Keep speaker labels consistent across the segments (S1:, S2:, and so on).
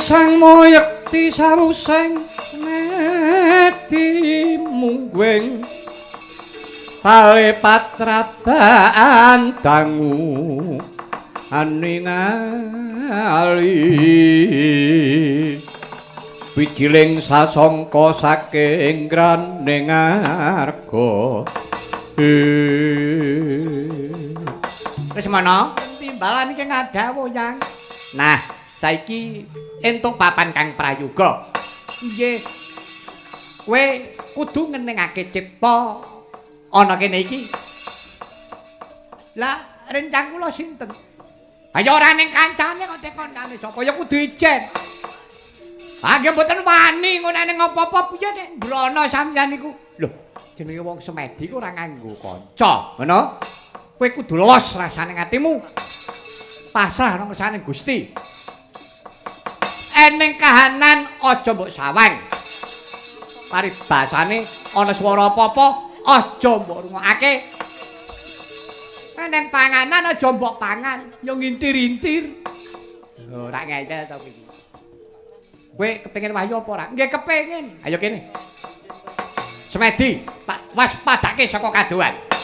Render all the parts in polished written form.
S1: Sang Moyekti sawuseng medi mungguing tale patrabaan dangu aningali wijiling sasangka saking graning arga. Wis mono timbalan iki ngadhawuh Yang. Nah, saiki entuk papan kang prayoga. Nggih. Kowe kudu ngenengake cipta ana kene iki. Lah, rencang kula sinten? Ha ya ora ning kancane kok tekon kane sapa ya kudu ijen. Ha nggih mboten wani ngono ning apa-apa piye nek mbrana sampeyan niku. Lho, jenenge wong semedi ku ora nganggo kanca, ngono? Kowe kudu los rasane atimu. Pasrah nang ngersane Gusti. Eneng kahanan aja mbok sawang. Paribasane ana swara apa-apa aja mbok rungokake. Eneng panganan aja mbok pangan, yo ngintir-intir. Lho, ora ngeyel to kuwi. Kowe kepengin wahyu apa ora? Nggih kepengin. Ayo kene. Semedi, Pak, waspadake saka kadohan.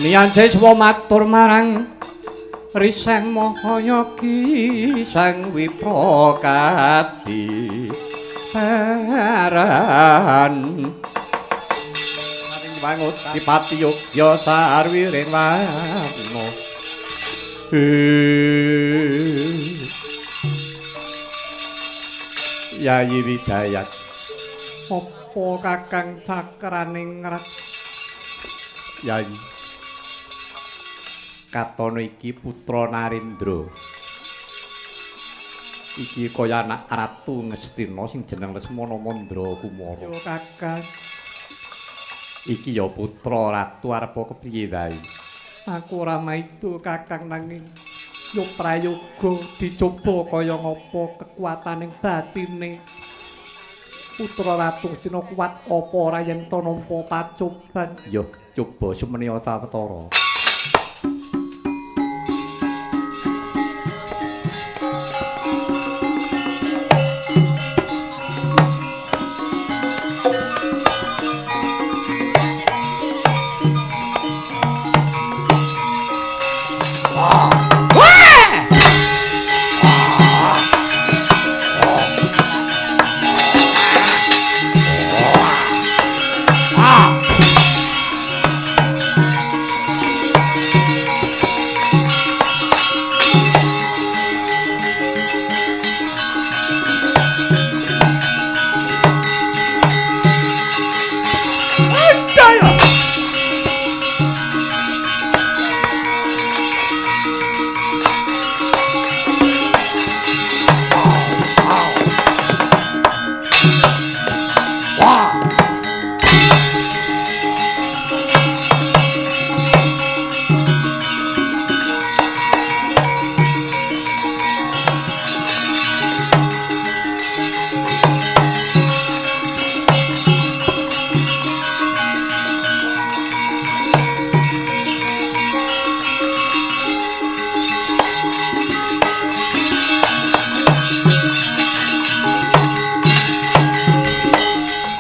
S1: Nian siswa matur marang Riseng Mahayagi Sang Wiprakadi Paran maring wangut dipati yogya sarwiring warna. Yayi Widayat, apa Kakang cakraning rat? Yayi, katono iki putra Narendra. Iki kaya anak Ratu Ngastina sing jeneng Lesmana Mandra Kumara. Yo Kakang. Iki ya putra ratu arep kepiye wae. Aku ora maido Kakang nanging yo prayoga dicoba kaya ngapa kekuataning batine. Putra Ratu Ngastina kuat apa ora yen to nampa pacoban? Yo coba sumeniya sawetara.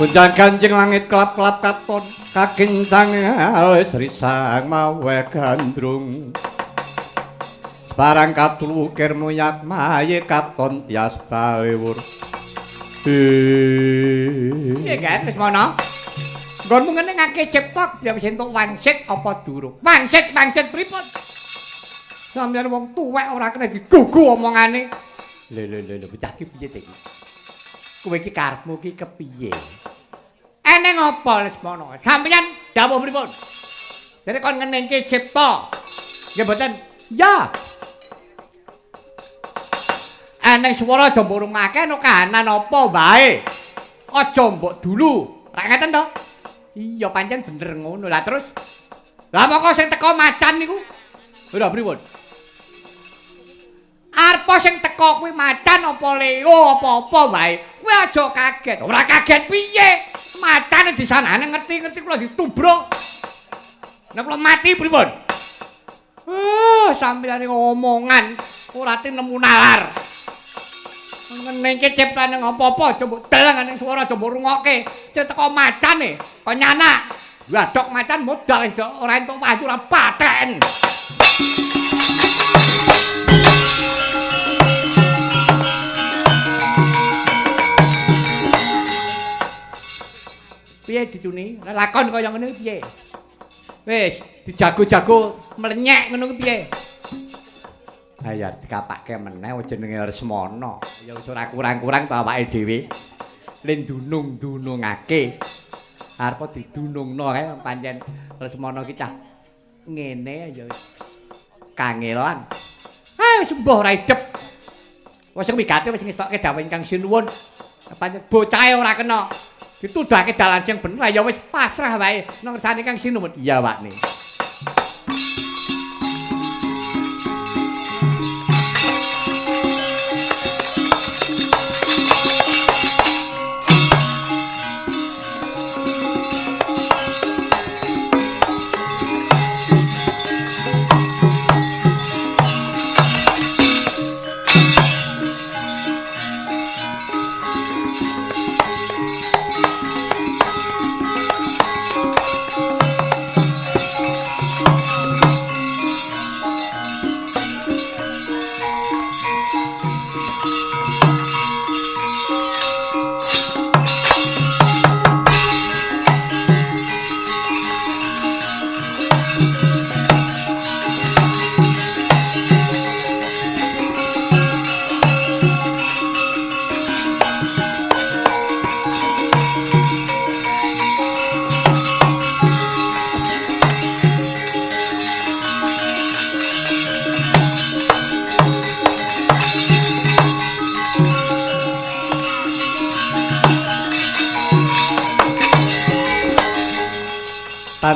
S1: Gonjang ganjing langit kelap-kelap katon kakincang alis risang mawe gandrung. Barang katulu ukir muyak maye katon tias balewur. Piye kan wis mono? Nggonmu ngene ngake cipta ya wis entuk wangsit apa durung? Wangsit wangsit pripun? Sampeyan wong tuwek ora kena digugu omongane. Lho lho lho bocah iki piye ta iki? Kowe iki karepmu iki kepiye? Eneng apa Lesmana? Sampeyan dawuh pripun? Dene kon ngenengke cipta. Nggih mboten? Ya. Eneng swara aja mbok rungokake ana kahanan apa wae. Aja mbok dulu. Ra ngeten to? Iya pancen bener ngono. Lah terus? Lah moko sing teko macan niku? Ora pripun? Arpa sing teko kuwi macan apa leo apa-apa wae. Kowe aja kaget. Ora kaget piye? Macane disanane ngerti-ngerti kula ditubruk. Nek kula mati pripun? Sampeyane ngomongan ora tinemu nalar. Ngenengke ciptane apa-apa aja mbok deleng ning swara aja mbok rungokke. Sing teko macane kok nyanak. Wadok macan modal ora entuk wahyu ora paten. Piye dicuni? Lakon kaya ngene piye? Wis, dijago-jago mlenyek ngono ku piye? Ayo dikapake meneh jenenge Lesmana. Ya wis ora kurang-kurang to awake dhewe. Len dunung-dunungake. Arep didunungno kae pancen Lesmana ki cah ngene ya wis kangelan. Ah wis mbuh ora idep. Wis sing wigati wis ngestokke dawuh ingkang sinuwun. Pancen bocahe ora kena. Dituduhake dalan sing bener ya wis pasrah wae nang ngersane Kang Sinuwun. Iya, Pakne.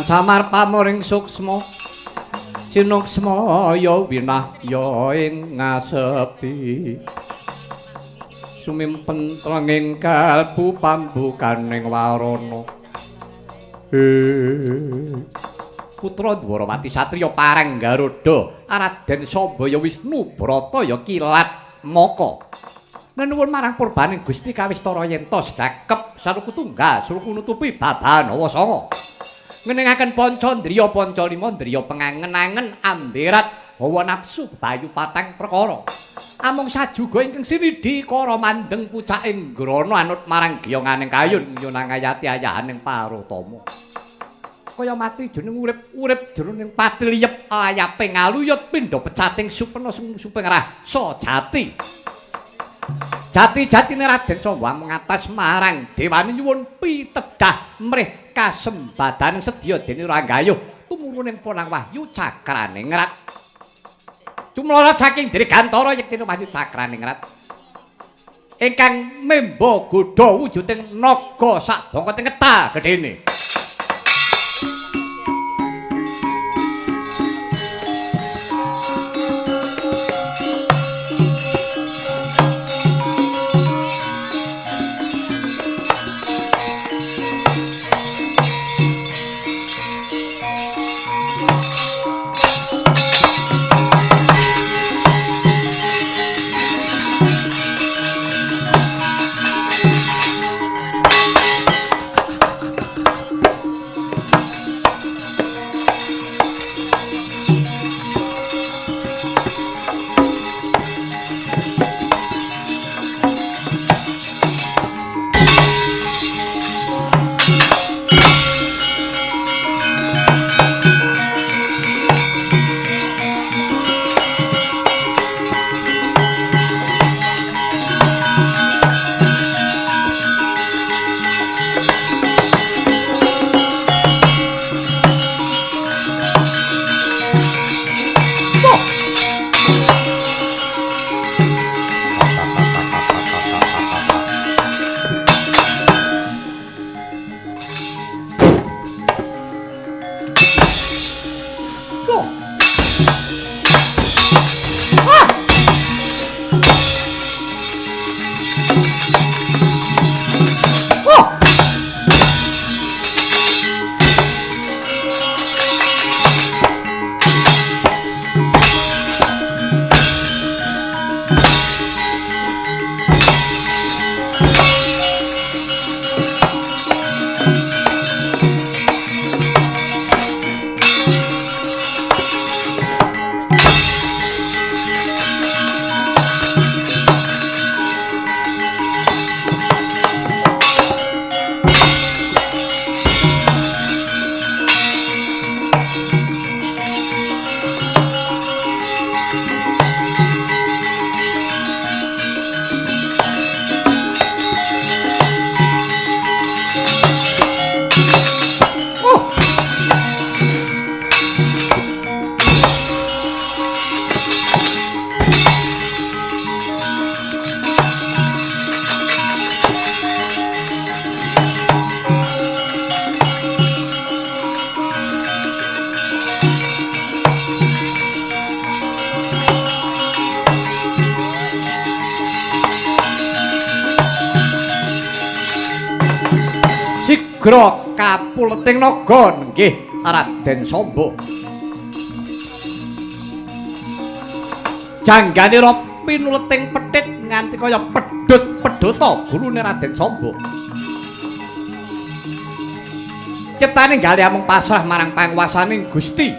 S1: Samar pamuring suksma sinuksma ya winahya ing ngasepi sumimpen trenging kalbu pambukaning warana. Putra Dwarawati satriya parang Garuda Raden Sambaya Wisnu Brata ya kilat maka nenuwun marang purbaning Gusti kawistara yen tos dakep saruku tunggal suruku nutupi babahan hawa sanga. Ngenengaken panca ndriya panca lima ndriya pengangen-angen amberat hawa nafsu bayu patang perkara. Amung sajuga ingkang sinidhi kara mandeng pucaking grana anut marang giyonganing kayun nyunangayati ayahaning parutama. Kaya mati jeneng urip-urip jroning patiliyep ayape ngaluyut pindha pecating supena supeng rasa jati. Jati-jatine Raden Samba mengatas marang dewani nyuwun pitedah mrih kasembadaning sedya dene Ranggayuh tumurun ing Ponang Wahyu Cakraningrat. Cumlorot saking Dirgantara yektine Wahyu Cakraningrat. Ingkang memba godha wujuding naga sak bangka ketal gedene. Sigra kapuleting naga nggih Raden Samba. Jangganira pinuleting petit nganti kaya pedhut-pedhota gulune Raden Samba. Ciptane galih amung pasrah marang panguwasaning Gusti.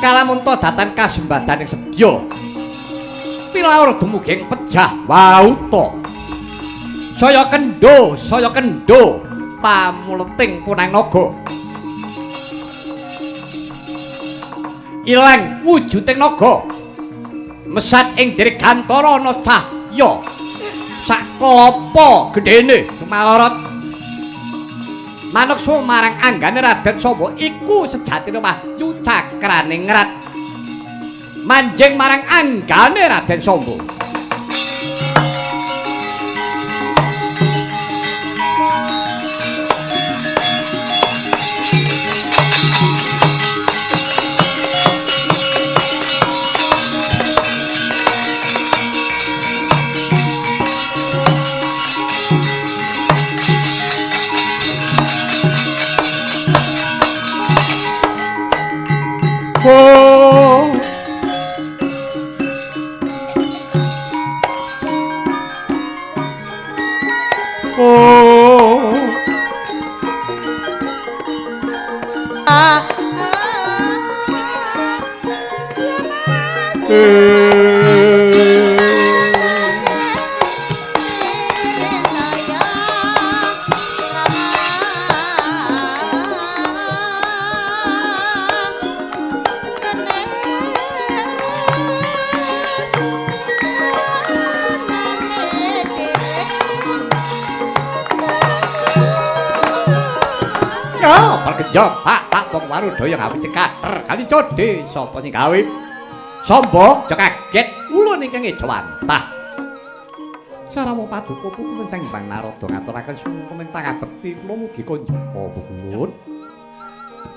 S1: Kalamunta datan kasembadaning sedya. Pilaur dumugi ing pejah wauta. Saya kendho pamuleting punang naga. Ilang wujuding naga. Mesat ing dirgantara ana cahya. Sak klapa gedene sumalorot. Manuksa marang anggane Raden Samba iku sejatine wahyu cakraningrat. Manjing marang anggane Raden Samba. Oh. Oh.
S2: Ah.
S1: Perkejot Pak Bong Warudaya gawe cekater kali codhe sapa sing gawe Samba aja kaget ulun ingkang ejawantah. Sarama paduka pukumen Sang Hyang Narada ngaturaken sungkening pangabekti kula mugi kanjaka pukulun.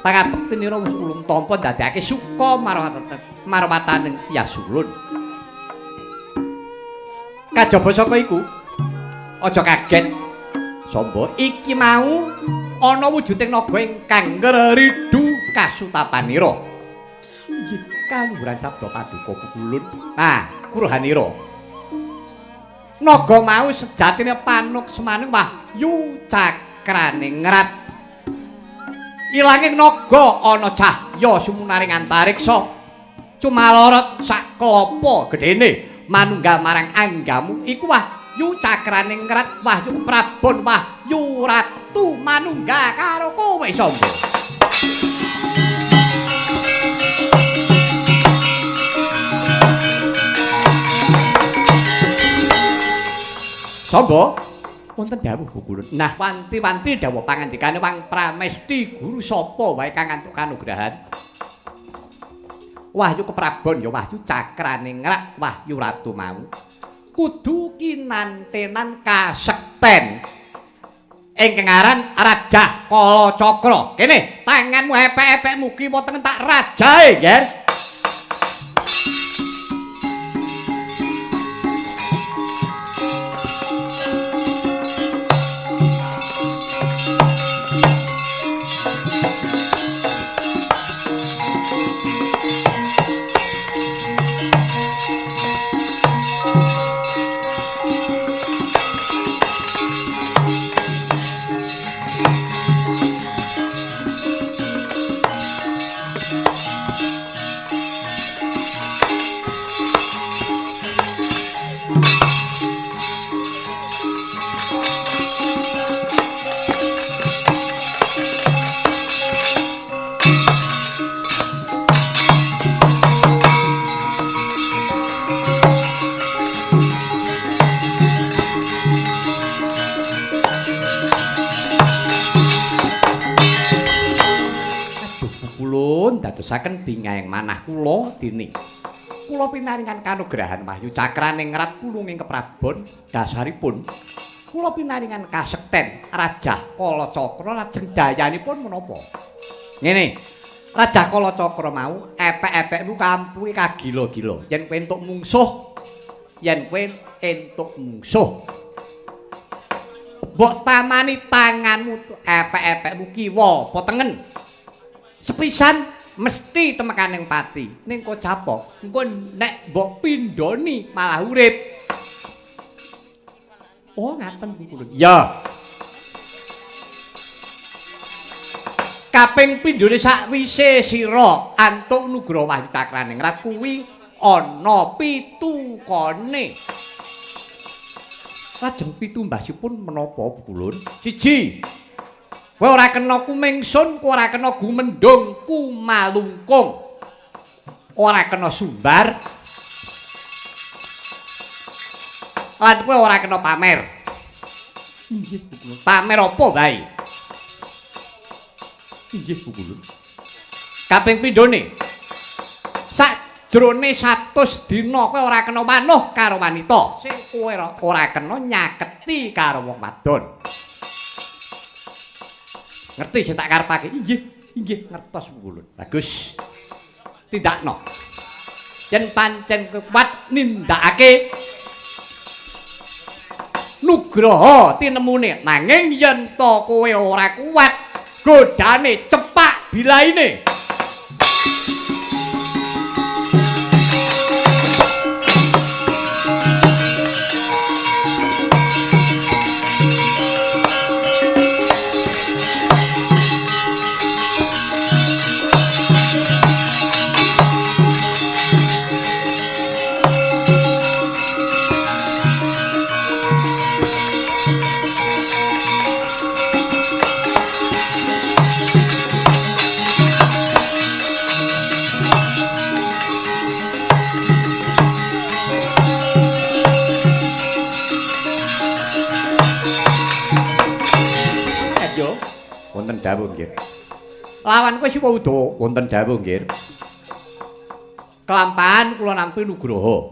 S1: Pangabekti nira wis ulung tampa ndadekake suka marwataning tiyas ulun. Kajaba saka iku aja kaget Samba iki mau ana wujuding naga ingkang ngridu kasutapanira. Inggih kaluhuran sabda paduka pukulun. Nah, purhanira. Naga mau sejatine panuksmaning wahyu cakraningrat. Ilanging naga ana cahya sumunaring antariksa. Cumalorot sak klapa gedene manunggal marang anggamu iku wahyu cakraningrat, wahyu keprabon, wahyu ratu manunggal karo kowe Samba. Samba, wonten dawuh pukulun. Nah, wanti-wanti dawuh pangandikane Wang Pramesti guru sapa wae kang ngantuk kanugrahan. Wahyu keprabon ya wahyu cakraningrat, wahyu ratu mau. Kudu kinantenan kasekten. Ingkang aran Raja Kalacakra. Kene, tanganmu epek-epek mugi wonten tak rajae, Ger. Dadosaken bingahing manah kula dene kula pinaringan kanugrahan wahyu cakraningrat pulunging keprabon dasaripun kula pinaringan kasekten Raja Kalacakra lajeng dayanipun menapa ngene. Raja Kalacakra mau epek-epekmu kampuhe kagila-gila yen kowe entuk mungsuh, yen kowe entuk mungsuh Mbok tamani tanganmu epek-epekmu kiwa apa tengen. Sepisan mesti temekaning pati. Ning kok capok, engko nek mbok pindhoni malah urip. Oh, ngaten Bu. Ya. Kaping pindhone sakwise sira antuk nugraha wahyu cakraningrat kuwi ana pitukane. Lajeng pitumbasipun menapa Bu Kulun? Siji. Kowe ora kena kumingsun, kowe ora kena gumendhung, kumalungkung. Ora kena sumbar. Lan kowe ora kena pamer. Inggih Bu Kulun. Pamer apa wae? Inggih Bu Kulun. Kaping pindhone. Sakjrone 100 dina kowe ora kena wanuh karo wanita. Sing kowe ora kena nyaketi karo wong wadon. Ngerti sing tak karepake? Inggih, inggih ngertos Bu Kulun. Bagus. Tindakno. Yen pancen kuat nindakake nugraha tinemune, nanging yen to kowe ora kuat godane cepak bilaine. Wonten dawuh nggih. Lawan kowe Siwa Udawa wonten dawuh nggih. Kelampahan kula nampi nugraha.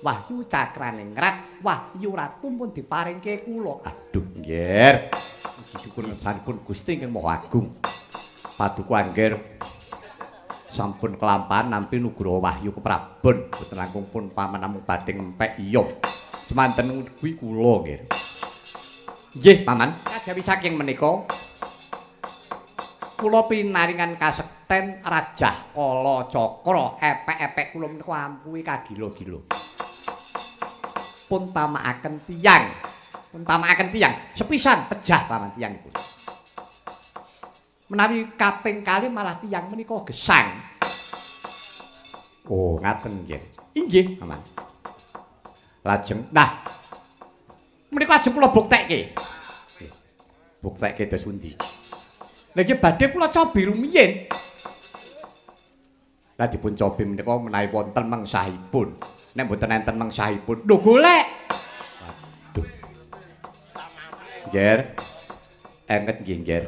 S1: Wahyu cakraningrat, wahyu ratu pun diparingke kula. Aduh nggih. Mugi syukur ngersanipun Gusti ingkang Maha Agung. Paduka anggir sampun kelampahan nampi nugraha wahyu keprabon. Boten langkung pun paman namung badhe ngempek iya. Semanten kuwi kula nggih. Nggih, Paman. Kajawi saking menika kula pinaringan kasekten Rajah Kala Cakra epek-epek kula menika ampuhi kagila-gila. Pun tamakaken tiyang. Pun tamakaken tiyang. Sepisan pejah paman tiyangipun. Menawi kaping kalih malah tiyang menika gesang. Oh, ngaten nggih. Inggih, Paman. Lajeng, nah menika ajeng kula buktekke. Buktekke dos pundi? Lha iki badhe kula cobi rumiyin. Lah dipun cobi menika menawi wonten mengsahipun. Nek mboten enten mengsahipun, lho golek. Waduh. Ngger. Enget nggih, Ngger.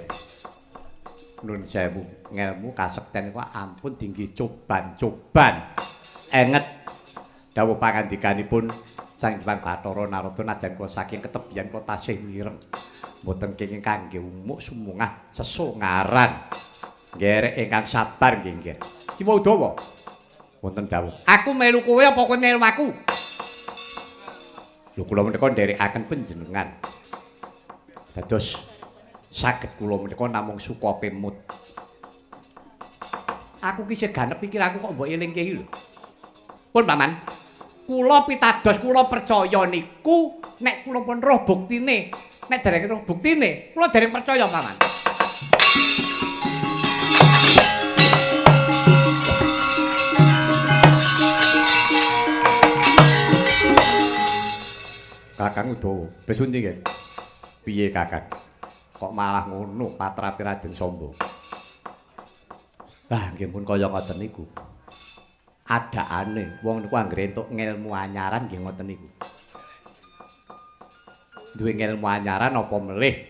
S1: Nun sewu, ngelmu kasekten kok ampun dinggi coban-coban. Enget dawuh pangandikanipun Sang Hyang Bathara Narada najan kula saking ketebian kula tasih mireng. Mboten kenging kangge umuk sumungah sesongaran. Nggih, ingkang sabar nggih, nggih. Siwa Udawa. Wonten dawuh. Aku melu kowe apa kowe melu aku? Lho kula menika nderekaken panjenengan. Dados saged kula menika namung suka pemut. Aku ki isih ganep pikir aku kok mbok elingke iki lho. Pun Paman. Kula pitados kula percaya niku nek kula pun roh buktine. Nek dereng roh buktine, kula dereng percaya Paman. Kakang Udawa, wis pundi nggih? Piye Kakang? Kok malah ngono patrape Raden Samba? Lah nggih pun kaya ngoten niku. Adaane wong niku anggere entuk ngelmu anyaran nggih ngoten niku. Duwe ngelmu anyaran apa melih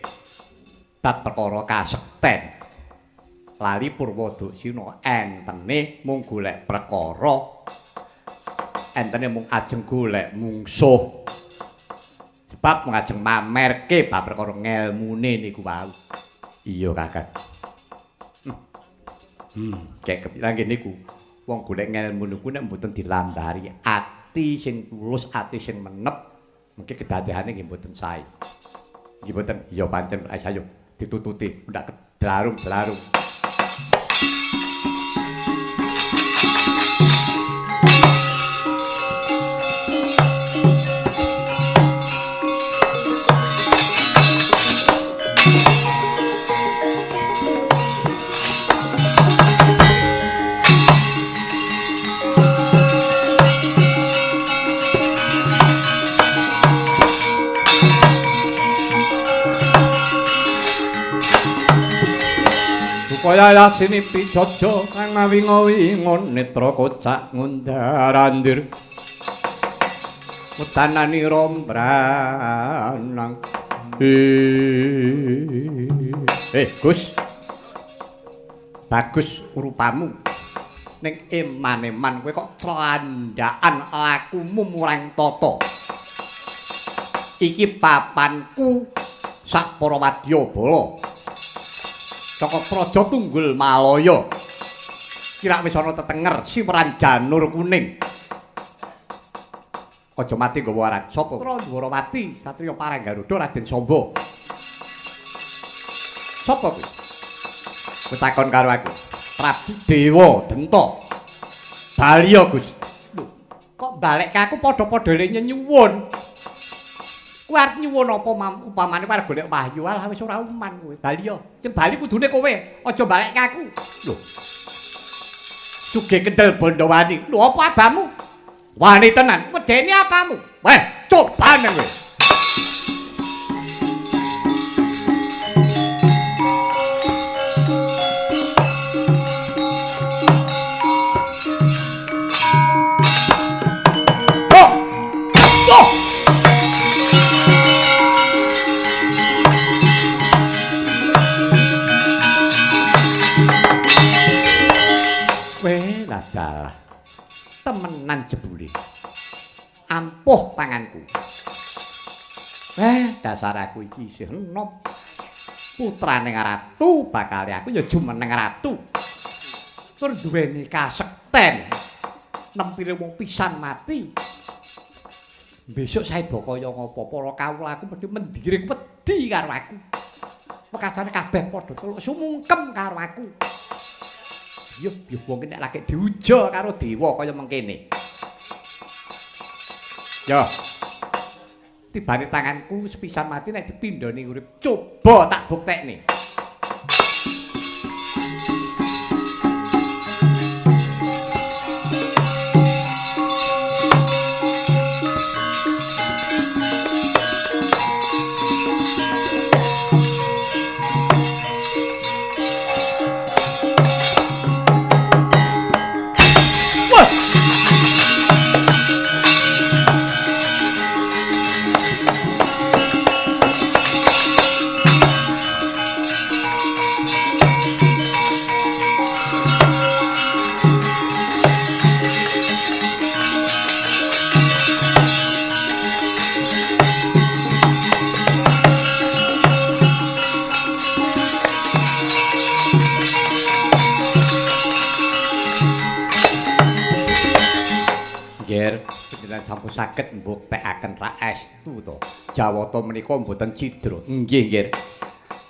S1: bab perkara kasekten. Lali Purwoduksina entene mung golek perkara, entene mung ajeng golek mungsuh. Sebab mung ajeng mamerke bab perkara ngelmune niku wau. Iya Kakang. Kek kepiye nggih niku. Wong golek ngelmu niku nek mboten dilambari ati sing tulus, ati sing menep, mungkin kedadeyane nggih mboten sae. Nggih mboten? Ya pancen ayo ditututi ndak kedlarung-dlarung. Kaya yasini pijojo kang mawinga-winga netra kocak ngundar-andir utanani rombranang. Gus, bagus rupamu ning eman-eman kowe kok clandaan lakumu murang tata. Iki papanku sak para wadyabala. Caka Praja Tunggul Malaya. Kira wis ana tetenger siweran janur kuning. Aja mati nggawa aran. Sapa? Putra Dwarawati, satriya Parang Garuda Raden Samba. Sapa kuwi? Kowe takon karo aku. Prabu Dewa Denta. Bali ya, Gus. Lho, kok balik ke aku padha-padha le nyenyuwun. Kowe arep nyuwun apa upamane kowe arep golek wahyu, alah wis ora uman kowe. Bali ya. Sing bali kudune kowe, aja balik ke aku. Lho. Sugih kendel Bondowani. Lho apa abamu? Wani tenan. Wedeni apamu? Weh, cobane kowe. Oh! Oh! Dalah. Temenan jebule. Ampuh tanganku. Dasar aku iki isih enom. Putrane ratu bakale aku ya jumeneng ratu. Tur duweni kasekten. Nempile wong pisan mati. Besok saeba kaya ngapa para kawula aku mesti mendiring wedi karo aku. Wekasane kabeh padha teluk sumungkem karo aku. Yuh, yuh wong nek lagi diuja karo dewa kaya mengkene. Yo. Tibane tanganku sepisan mati nek dipindhoni urip. Coba tak buktekne. Sampun saged mbuktekaken raestu to. Jawata menika mboten cidra. Nggih, nggih.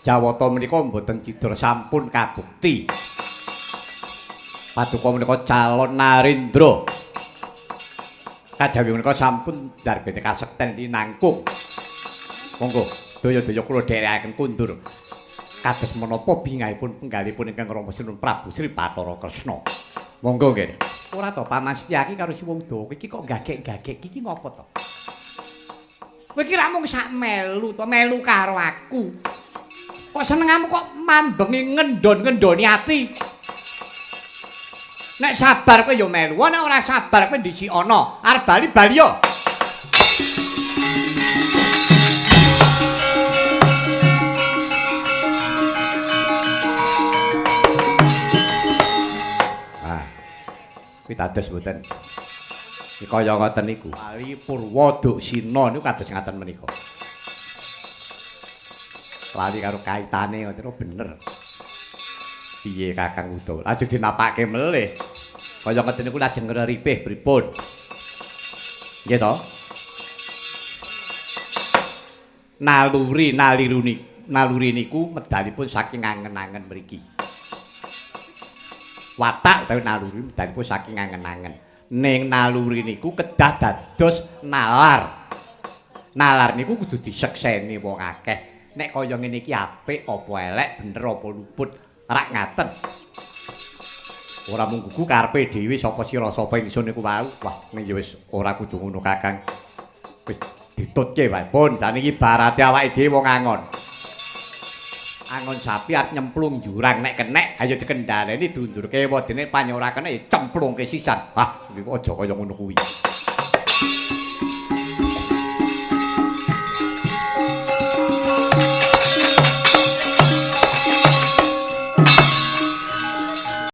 S1: Jawata menika mboten cidra, sampun kabukti. Paduka menika calon Narendra. Kajawi menika sampun darbene kasekten linangkung. Monggo daya-daya kula dherekaken kundur. Kados menapa bingahipun penggalipun ingkang Rama Sinuwun Prabu Sri Bathara Kresna. Monggo nggih. Ora to Paman Setyaki karo Siwa Udawa iki kok gagek-gagek iki ngopo to? Kowe iki lak mung sak melu to, melu karo aku. Kok senengamu kok mambengi ngendon-ngendoni ati. Nek sabar kowe ya melu, nek ora sabar kowe ndhisik ana. Arep bali bali yo. Pitados mboten. Iki kaya ngoten niku. Wali Purwa Duksina niku kados ngaten menika. Lali karo kaitane ngoten bener. Piye Kakang Udawa? Lajeng dinapake melih. Kaya ngoten niku lajeng ngreripih pripun? Nggih to? Naluri naliruni naluri niku medalipun saking angen-angen mriki. Watak utawi naluri medalipun saking angen-angen. Ning naluri niku kedah dados nalar. Nalar niku kudu disekseni wong akeh. Nek kaya ngene iki apik apa elek, bener apa luput, rak ngaten. Ora mung gugu karepe dhewe sapa sira sapa ingsun niku wau. Wah, ning ya wis ora kudu ngono, Kakang. Wis ditutke wae. Pun saniki barate awake dhewe wong angon. Angon sapi arep nyemplung jurang, nek kenek ayo dikendhaleni, diundurke, wadene pan ora kenek ya cemplungke sisan. Wah, niku aja kaya ngono kuwi.